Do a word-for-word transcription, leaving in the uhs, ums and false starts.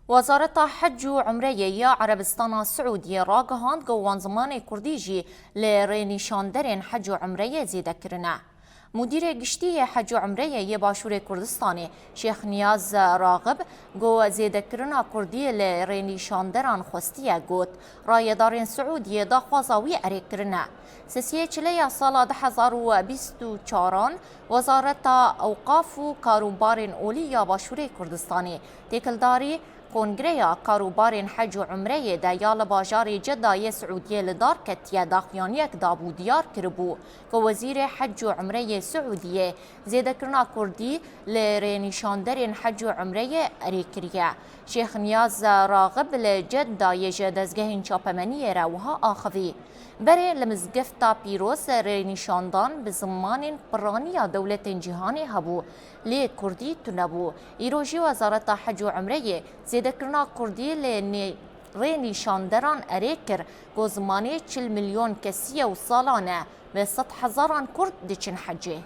Wezareta Hec û Umreyê ya Erebistana Siûdiyê ragihand ku wan zimanê kurdî jî li rênîşanderên hec û umreyê zêde kirine. Mudîrê Giştî yê Hec û Umreyê yê Başûrê Kurdistanê Şêx Niyaz Raxib ku zêdekirina kurdî li rênîşanderan xwestiye got, rayedarên Siûdiyê daxwaza wî erê kirine. Sisiyê çileya sala du hezar û bîst û çaran Wezareta Ewqaf û Karûbarên Olî ya Başûrê Kurdistanê têkildarî Kongreya Karûbarên Hec û Umreyê de ya li bajarê Cedda yê Siûdiyê li dar ketiye daxuyaniyek dabû diyar kiribû ku Wezîrê Hec û Umreyê Siûdiyê zêdekirina kurdî li rênîşanderên hec û umreyê erê kiriye. Şêx Niyaz Raxib li Cedda yê ji dezgehên çapemeniyê re wiha axivî, berê li Mizgefta Pîroz rênîşandan bi zimanên piraniya dewletên cîhanê hebû, lê kurdî tune bû. Îro jî Wezareta Hec û Umreyê zêdekirina kurdî li nê rênîşanderan erê kir ku zimanê çil milyon kesî ye û salane bi sed hezaran kurd diçin hecê.